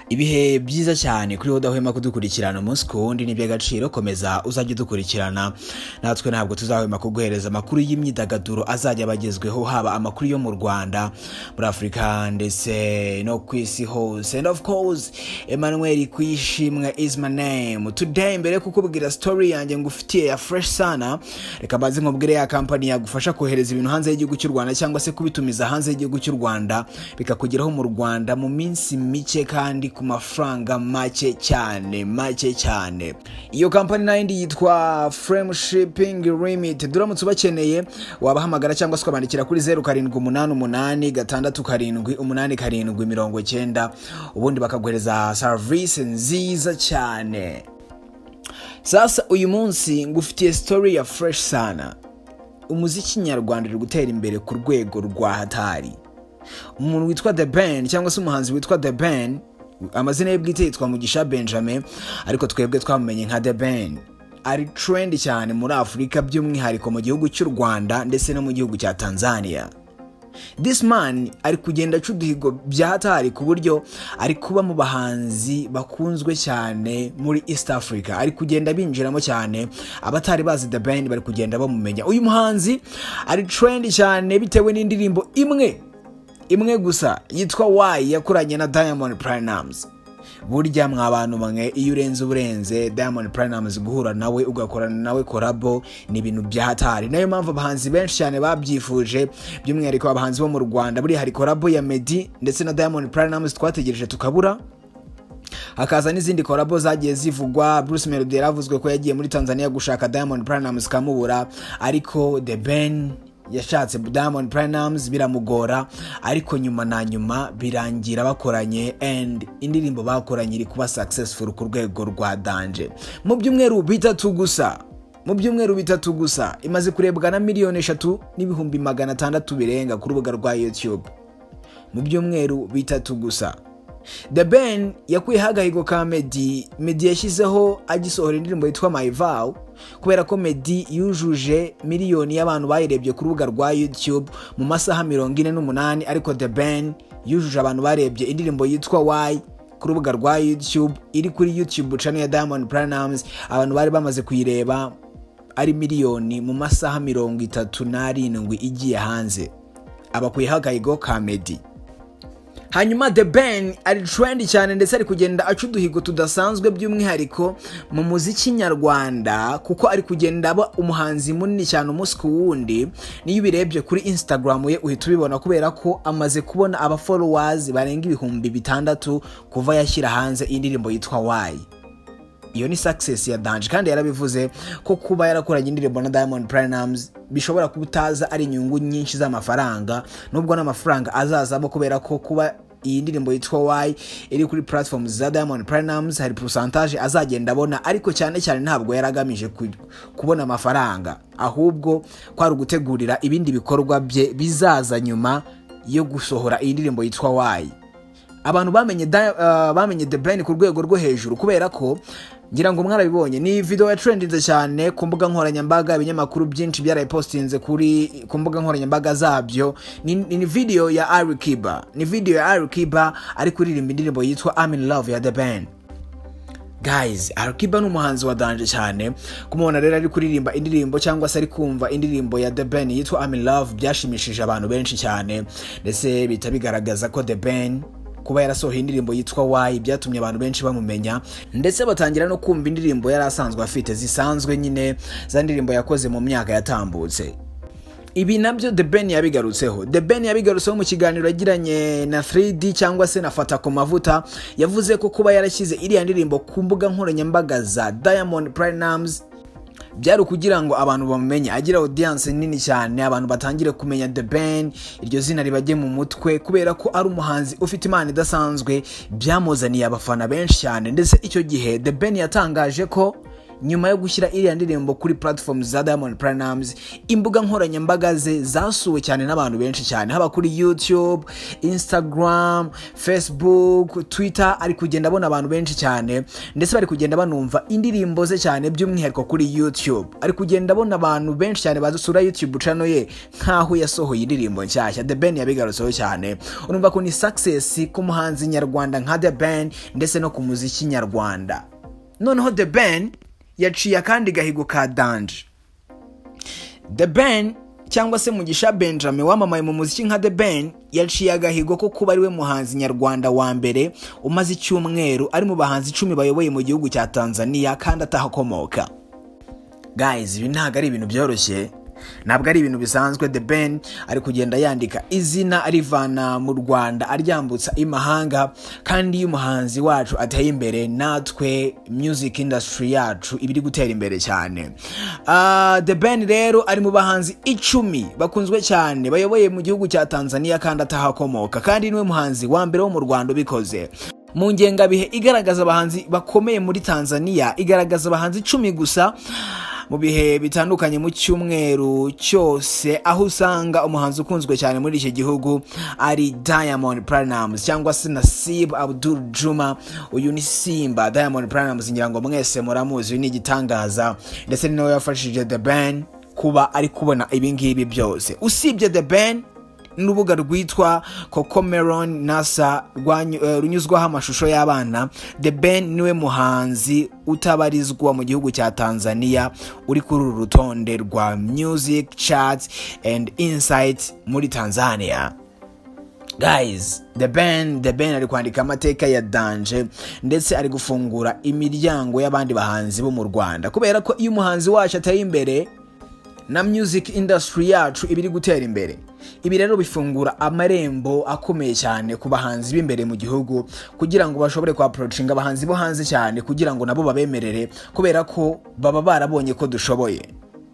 Ibihe byiza cyane kuri wowe udahwema kudukurikirana umunsi ku wundi, ni iby'agaciro. Komeza uzajya udukurikirana, natwe ntabwo tuzahwema kuguhereza amakuru y'imyidagaduro azajya abagezweho, haba amakuru yo mu Rwanda, muri Afurika ndetse no ku isi hose. And of course, Emmanuel Kwishimwe is my name. Today, mbere yo kukubwira story yanjye ngufitiye ya fresh sana, reka mbanze nkubwire ya company yagufasha kohereza ibintu hanze y'igihugu cy'u Rwanda cyangwa se kubitumiza hanze y'igihugu cy'u Rwanda bikakugeraho mu Rwanda mu minsi mike kandi ku mafaranga make cyane, make cyane. Iyo company nayindi yitwa Frame Shipping Limited. Uramutse ubakeneye wabahamagara cyangwa se ukabandikira kuri 0788678790, ubundi bakaguhereza service nziza cyane. Sasa uyu munsi ngufitiye story ya fresh sana. Umuziki nyarwanda uri gutera imbere ku rwego rwa hatari. Umuntu witwa The Ben cyangwa se umuhanzi witwa The Ben, amazina ye bwite yitwa Mugisha Benjamin, ariko twebwe twamumenye nka The Ben, ari trend cyane muri Afurika, by'umwihariko mu gihugu cy'u Rwanda ndetse no mu gihugu cya Tanzania. This man ari kugenda aca uduhigo bya hatari ku buryo ari kuba mu bahanzi bakunzwe cyane muri East Africa, ari kugenda binjiramo cyane. Abatari bazi The Ben bari kugenda bamumenya. Uyu muhanzi ari trend cyane bitewe n'indirimbo imwe imwe gusa yitwa Why yakoranye na Diamond Platnumz. Burya mwa bantu mwe, iyo urenze uburenze. Diamond Platnumz guhura nawe ugakorana nawe collabo ni ibintu bya hatari. Nayo mpamvu abahanzi benshi cyane babyifuje, by'umwihariko abahanzi bo mu Rwanda. Buriya hari collabo ya Meddy ndetse na Diamond Platnumz twategereje tukabura, hakaza n'izindi collabo zagiye zivugwa. Bruce Melody yaravuzwe ko yagiye muri Tanzania gushaka Diamond Platnumz kamubura, ariko The Ben yashatse Diamond Platnumz biramugora, ariko nyuma na nyuma birangira bakoranye, and indirimbo bakoranye iri kuba successful ku rwego rwa danger. Mu byumweru 3 gusa, mu byumweru 3 gusa, imaze kurebwa na 3,600,000 birenga ku rubuga rwa YouTube. Mu byumweru 3 gusa, The Ben yakuyeho agahigo ka Meddy. Meddy yashyizeho agisohora indirimbo yitwa My Vow, kubera ko Meddy yujuje miliyoni y'abantu bayirebye ku rubuga rwa YouTube mu masaha 48, ariko The Ben yujuje abantu barebye indirimbo yitwa Why ku rubuga rwa YouTube iri kuri YouTube channel ya Diamond Platnumz, abantu bari bamaze kuyireba ari miliyoni mu masaha 37 igiye hanze. Abakuyeho agahigo ka Meddy. Hanyuma The Ben ari trend cyane ndetse ari kugenda aca uduhigo tudasanzwe, by'umwihariko mu muziki nyarwanda, kuko ari kugenda aba umuhanzi munini cyane umunsi ku wundi. Niyo ubirebye kuri Instagram ye uhita ubibona, kubera ko amaze kubona aba followers barenga 6000 kuva yashyira hanze indirimbo yitwa Why. Iyo ni success ya danger, kandi yarabivuze ko kuba yarakoranye indirimbo na Diamond Platnumz bishobora kubutaza ari inyungu nyinshi z'amafaranga, nubwo n'amafaranga azazamo, kubera ko kuba iyi ndirimbo yitwa Why iri kuri platforms za Diamond Platnumz hari pourcentage azagenda abona, ariko cyane cyane ntabwo yaragamije kubona amafaranga, ahubwo kwari ugutegurira ibindi bikorwa bye bizaza nyuma yo gusohora iyi ndirimbo yitwa Why. Abantu bamenye The Ben ku rwego rwo hejuru, kubera ko ngira ngo mwarabibonye, ni video ya trendinze cyane ku mbuga nkoranyambaga, ibinyamakuru byinshi byarayipostinze ku mbuga nkoranyambaga zabyo. Ni video ya Ali Kiba, ni video ya Ali Kiba ari kuririmba indirimbo yitwa I'm in Love ya The Ben. Guys, Alikiba ni umuhanzi wa danger cyane. Kumubona rero ari kuririmba indirimbo cyangwa se ari kumva indirimbo ya The Ben yitwa I'm in Love byashimishije abantu benshi cyane, ndetse bihita bigaragaza ko The Ben kuba yarasohoye indirimbo yitwa Why byatumye abantu benshi bamumenya, ndetse batangira no kumva indirimbo yari asanzwe afite zisanzwe nyine, za ndirimbo yakoze mu myaka yatambutse. Ibi nabyo The Ben yabigarutseho. The Ben yabigarutseho mu kiganiro yagiranye na 3D cyangwa se na Fata ku Mavuta. Yavuze ko kuba yarashyize iriya ndirimbo ku mbuga nkoranyambaga za Diamond Platnumz byari ukugira ngo abantu bamumenye, agira audience nini cyane, abantu batangire kumenya The Ben, iryo zina ribajye mu mutwe, kubera ko ari umuhanzi ufite impano idasanzwe, byamuzaniye abafana benshi cyane. Ndetse icyo gihe The Ben yatangaje ko Nyuma yo gushyira iriya ndirimbo kuri platform za Diamond Platnumz, imbuga nkoranyambaga ze zasuwe cyane n'abantu benshi cyane, haba kuri YouTube, Instagram, Facebook, Twitter. Ari kugenda abona abantu benshi cyane, ndetse bari kugenda banumva indirimbo ze cyane. By'umwihariko kuri YouTube ari kugenda abona abantu benshi cyane bazusura YouTube channel ye nkaho yasohoye indirimbo nshyashya. The Ben yabigarutseho cyane. Urumva ko ni success ku muhanzi nyarwanda nka The Ben ndetse no ku muziki nyarwanda. Noneho The Ben yaciye akandi gahigo ka danger. The Ben, cyangwa se Mugisha Benjamin wamamaye mu muziki nka The Ben, yaciye agahigo ko kuba ari we muhanzi nyarwanda wa mbere umaze icyumweru ari mu bahanzi 10 bayoboye mu gihugu cya Tanzania kandi atahakomoka. Guys, ibi ntabwo ari ibintu byoroshye, ntabwo ari ibintu bisanzwe. The Ben ari kugenda yandika izina arivana mu Rwanda aryambutsa imahanga, kandi iyo umuhanzi wacu ateye imbere, natwe music industry yacu iba iri gutera imbere cyane. The Ben rero ari mu bahanzi 10 bakunzwe cyane bayoboye mu gihugu cya Tanzania kandi atahakomoka, kandi niwe muhanzi wa mbere wo mu Rwanda ubikoze. Mu ngengabihe igaragaza abahanzi bakomeye muri Tanzania, igaragaza abahanzi 10 gusa mu bihe bitandukanye mu cyumweru cyose, aho usanga umuhanzi ukunzwe cyane muri iki gihugu ari Diamond Platnumz cyangwa se Nasib Abdul Juma. Uyu ni Simba Diamond Platnumz, ngira ngo mwese muramuzi, uyu ni igitangaza, ndetse ni nawe yafashije The Ben kuba ari kubona ibi ngibi byose. Usibye The Ben, n'urubuga rwitwa Cocomelon NASA runyuzwaho amashusho y'abana, The Ben niwe muhanzi utabarizwa mu gihugu cya Tanzania uri kuri uru rutonde rwa Music Charts and Insights muri Tanzania. Guys, The Ben ari kwandika amateka ya danger, ndetse ari gufungura imiryango y'abandi bahanzi bo mu Rwanda, kubera ko iyo umuhanzi wacu ateye imbere, na music industry yacu iba iri gutera imbere. Ibi rero bifungura amarembo akomeye cyane ku bahanzi b'imbere mu gihugu kugira ngo bashobore ku approachinga abahanzi bo hanze cyane, kugira ngo nabo babemerere, kubera ko baba barabonye ko dushoboye.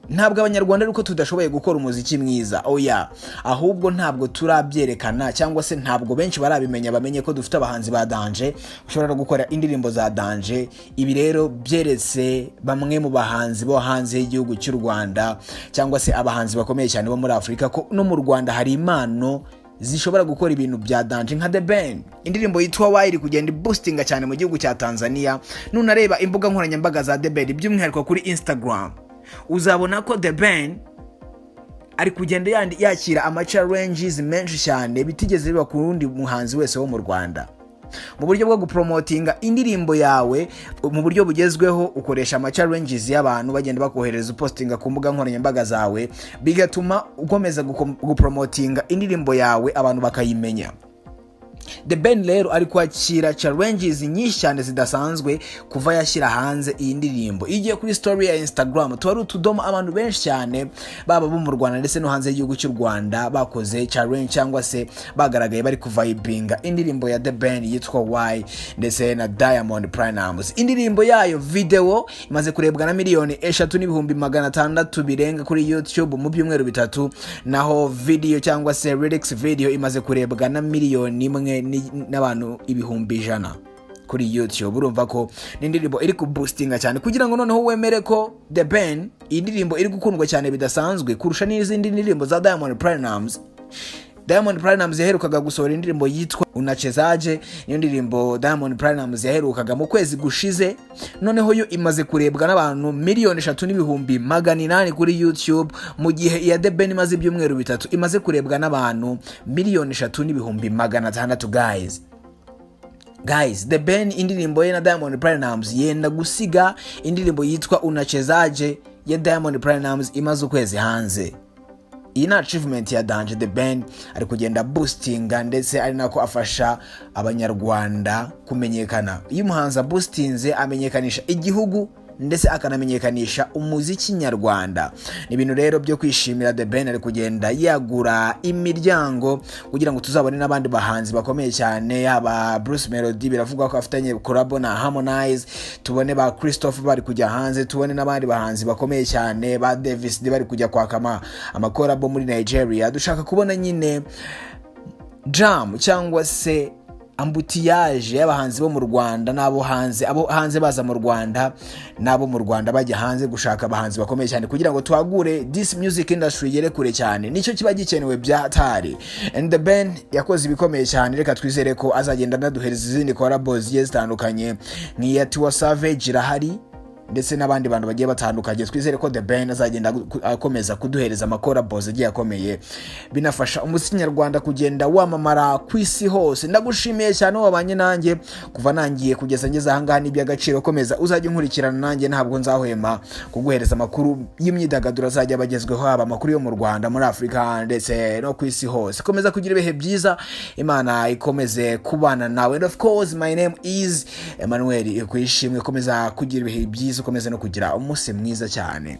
Ntabwo Abanyarwanda ari uko tudashoboye gukora umuziki mwiza, oya, ahubwo ntabwo turabyerekana, cyangwa se ntabwo benshi barabimenya, bamenye ko dufite abahanzi ba danger bashobora no gukora indirimbo za danger. Ibi rero byeretse bamwe mu bahanzi bo hanze y'igihugu cy'u Rwanda, cyangwa se abahanzi bakomeye cyane bo muri Afurika, ko no mu Rwanda hari impano zishobora gukora ibintu bya danger nka The Ben. Indirimbo yitwa Why iri kugenda boostinga cyane mu gihugu cya Tanzania. Nunareba imbuga nkoranyambaga za The Ben, by'umwihariko kuri Instagram, uzabona ko The Ben ari kugenda yakira ama challenges menshi cyane bitigeze biba ku wundi muhanzi wese wo mu Rwanda. Mu buryo bwo gupromotinga indirimbo yawe mu buryo bugezweho, ukoresha ama challenges y'abantu bagenda bakohereza, upostinga ku mbuga nkoranyambaga zawe, bigatuma ukomeza gupromotinga indirimbo yawe, abantu bakayimenya. The Ben rero ari kwakira challenges nyinshi cyane zidasanzwe kuva yashyira hanze iyi ndirimbo. Iyo ugiye kuri story ya Instagram, tuba ari utudomo abantu benshi cyane, baba bo mu Rwanda ndetse no hanze y'igihugu cy'u Rwanda, bakoze challenge cyangwa se bagaragaye bari kuvibinga indirimbo ya The Ben yitwa Why ndetse na Diamond Platnumz. Indirimbo yayo video imaze kurebwa na 3,600,000 birenga kuri YouTube mu byumweru 3, naho video cyangwa se lyrics video imaze kurebwa na 1,100,000 kuri YouTube. Urumva ko ni indirimbo iri kuboostinga cyane. Kugira ngo noneho wemere ko The Ben iyi ndirimbo iri gukundwa cyane bidasanzwe kurusha n'izindi ndirimbo za Diamond Platnumz, Diamond Platnumz yaherukaga gusohora indirimbo yitwa Unachezaje. Niyo ndirimbo Diamond Platnumz yaherukaga mu kwezi gushize. Noneho yo imaze kurebwa n'abantu 3,800,000 kuri YouTube, mu gihe iya The Ben imaze ibyumweru 3 imaze kurebwa n'abantu 3,600,000. Guys, The Ben indirimbo ye na Diamond Platnumz yenda gusiga indirimbo yitwa Unachezaje ya Diamond Platnumz imaze ukwezi hanze. Iyi ni achievement ya danger. The Ben ari kugenda boostinga, ndetse ari nako afasha Abanyarwanda kumenyekana. Iyo umuhanzi aboostinze, amenyekanisha igihugu ndetse akanamenyekanisha umuziki nyarwanda. Ni ibintu rero byo kwishimira. The Ben ari kugenda yagura imiryango kugira ngo tuzabone n'abandi bahanzi bakomeye cyane, yaba Bruce Melody, biravugwa ko afitanye collabo na Harmonize, tubone ba Christophe bari kujya hanze, tubone n'abandi bahanzi bakomeye cyane ba Davis D bari kujya kwaka amacollabo muri Nigeria. Dushaka kubona nyine jam cyangwa se Embouteillage y'abahanzi bo mu Rwanda n'abo hanze, abo hanze baza mu Rwanda n'abo mu Rwanda bajya hanze gushaka abahanzi bakomeye cyane kugira ngo twagure this music industry igere kure cyane. Nicyo kiba gikenewe bya hatari. And The Ben yakoze ibikomeye cyane. Reka twizere ko azagenda anaduhereza izindi collabo zigiye zitandukanye, nk'iya Tiwa Savage irahari, ndetse n'abandi bantu bagiye batandukanye. Twizere ko The Ben azagenda akomeza kuduhereza amacollabos agiye akomeye, binafasha umuziki nyarwanda kugenda wamamara ku isi hose. Ndagushimiye cyane wabanye nanjye kuva nangiye kugeza ngeze ahangaha, ni iby'agaciro. Komeza uzajya unkurikirana, nanjye ntabwo nzahwema kuguhereza amakuru y'imyidagaduro azajya abagezweho, haba amakuru yo mu Rwanda, muri Afurika ndetse no ku isi hose. Komeza kugira ibihe byiza, Imana ikomeze kubana nawe. And of course, my name is Emmanuel Kwishimwe. Komeza kugira ibihe byiza, ukomeze no kugira umunsi mwiza cyane.